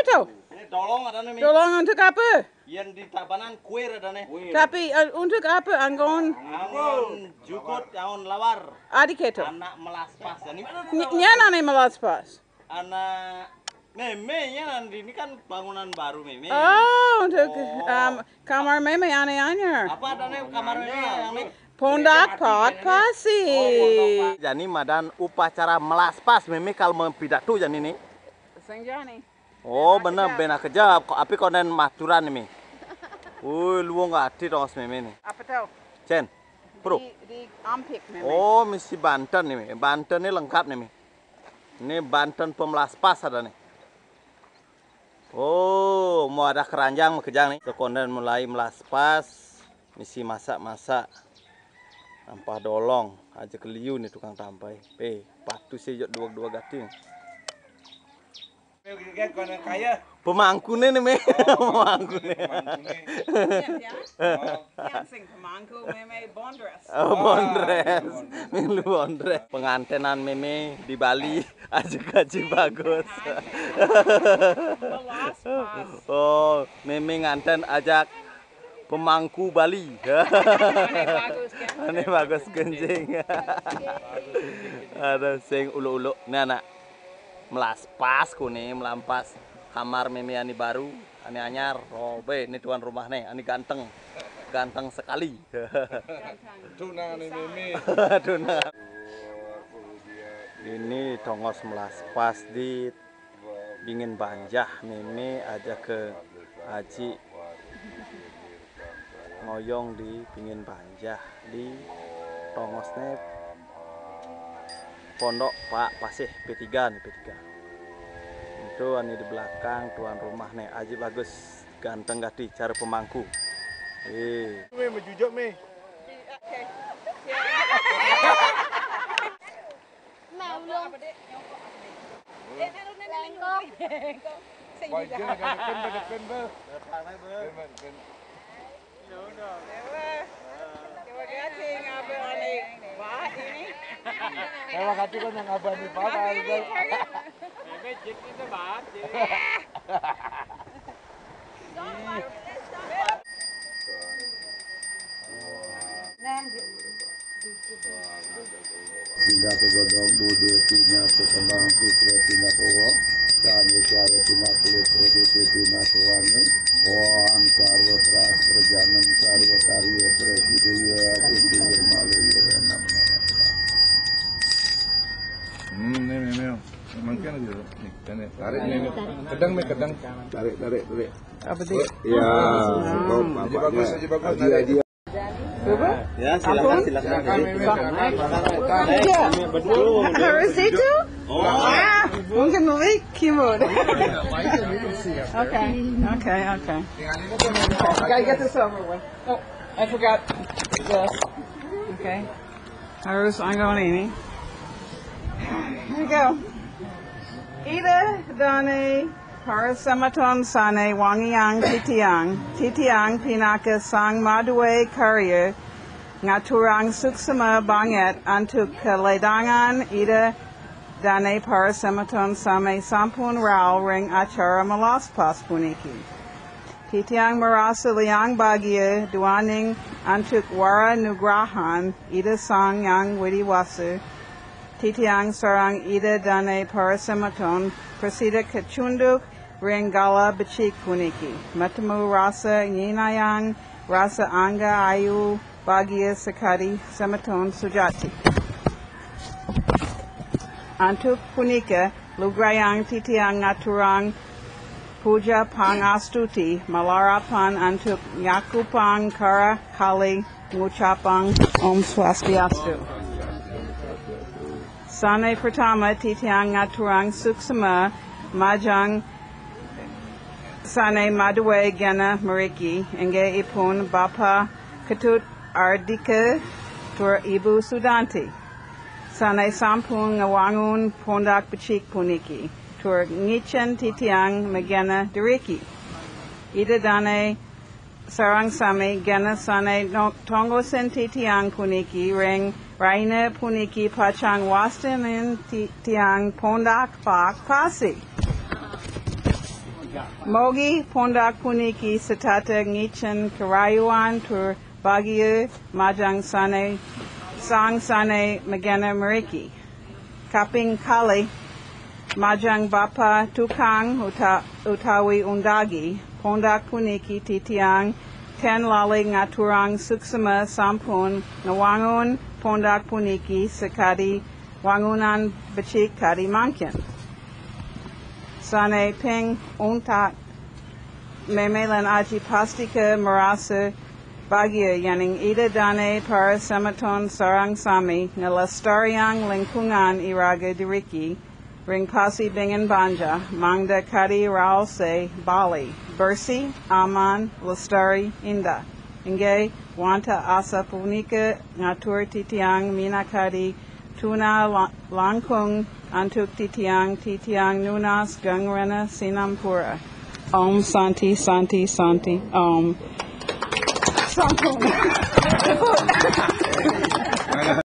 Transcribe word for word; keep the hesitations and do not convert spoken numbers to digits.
Ini dolong ada nih, Mi. Dolong untuk apa? Yang di Tabanan kuir ada nih. Tapi, eh, untuk apa anggon? Anggon jukut, anggon lawar. Adi keto. Anak melaspas. Ini Ny- Nyana nih melaspas. Anak Meme ya, nanti ini kan bangunan baru, Meme. Oh, untuk, um, kamar Meme anyar-anyar. Apa ada nih kamar Meme yang nih? Pondak Pak Pasi. Jani madan upacara melaspas, Meme kalau mau pidato jani nih. Seng jani. Oh, bener, bena kejap. Kok api konen maturan nih, Mi? Woi, luang gati tongos Meme nih. Apa tau? Cen, bro. Di, di ampik Meme. Oh, misi Banten nih, Mi. Banten nih lengkap nih, Mi. Ini Banten pemelaspas ada nih. Oh, mau ada keranjang, mau kejang nih. Sekonden mulai melaspas, misi masak-masak. Tampah dolong, aja keliu nih tukang tampai. Pe, patu sih jok dua-dua gati nih. Pemangkune nih, Mi. Pemangkune. Yang sing pemangku, Meme Bondres. Oh, Bondres. Milu Bondres. Pengantenan Meme di Bali, ajak-ajak bagus. Melaspas. Oh, Meme nganten ajak pemangku Bali. Aneh bagus, kan? Aneh bagus, kencing. Ada sing uluk-uluk. Nah, nak. Melaspas kuning, melampas kamar Meme ani baru, ani anyar. Oh, be, ini tuan rumah nih, ani ganteng. Ganteng sekali. Tunang nih, Meme. Tunang. Ini tongos melaspas di Bingin Banjah, Meme aja ke Aji ngoyong di Bingin Banjah di tongosne Pondok Pak Pasih P tiga nih, P tiga. Itu ani di belakang tuan rumah nih, Aji Bagus, ganteng gati, cara pemangku. Eh. Mi, mejujok, Mi. Nah, belum. Lengkok. Wah, dia ada depan, ada depan, Bel. Depan, Bel. Depan, depan. Terima kasih, ngabel ani. Wah, ini. Terima kasih, kan, yang ngabel ani, Pak. Ini, ini, ini. Meme jit itu, Bang, jit. Nah, Pindah ke godong budi, pindah ke kembang, putra pindah ke wong, sane cara pindah kulit, kredit pindah ke wangi, wong sarwa teras, perjalanan sarwa karya, presidia, pindah malu, ya, enak. Hmm, ini, ini, ini. Makan aja. Nih, nih, tarik nih, nih. Kedang nih, kedang. Tarik, tarik, tarik. Apa sih? Ya, cukup. Aji bagus, Aji bagus. Aji, Aji. Coba? Ya, silakan, silakan. Silakan, Meme. Iya. Harus itu? Oh. Ah, mungkin lebih keyboard. Okay, okay, okay. Gotta get this over with. Oh, I forgot this. Okay. Harus anggon ini. Here we go. Ida dane para semeton sane wangiang titiang, titiang pinaka sang madue karya, ngaturang suksema banget antuk keledangan Ida dane para semeton same sampun rau ring acara melaspas puniki. Titiang merasa liang bagia duaning antuk wara nugrahan Ida Sang Yang Widi Wasa. Titiang sareng Ida dane para semeton prasida kecunduk ring gala becik puniki. Matemu rasa nginayang rasa angga ayu bagia sakadi semeton sujati. Antuk punika, lugrayang titiang ngaturang puja pangastuti, malarapan antuk nyakupang kara kali ngucapang Om Swastiastu. Sane pertama, titiang ngaturang suksema majang sane madue gena meriki, inggih ipun Bapa Ketut Ardika tur Ibu Sudanti. Sane sampun ngawangun pondak becik puniki, tur ngicen titiang magena diriki. Ida dane sareng sami gena sane no-, tongosen titiang puniki ring rahina puniki pacang wastanin ti-, tiang pondak Pak Pasi. Mogi Pondak Puniki Satata Ngichin Karayuan Tur Bagiu Majang Sane Sang Sane Magana Mariki. Kaping Kali Majang Bapa Tukang Uta, Utawi Undagi Pondak Puniki Titiang Ten Lali Ngaturang Suksama Sampun Nawangun Pondak Puniki Sakadi Wangunan Bachik Kadi Mangkin. Sane Ping Untak Memelan Aji Pastika Marasa Bagia Yaning Ida Dane Para Sematon Sarang Sami Ngalastariang Lingkungan Iraga Diriki Ring Pasi Bingan Banja Mangda Kadi Raose Bali Bersi Aman Lastari Inda Inge Wanta Asa Punika Ngatur Titiang Mina Kadi Tuna la, Langkung Antuk Titiang Titiang Nunas Gangrena Sinampura. Om Santi Santi Santi Om. Santi.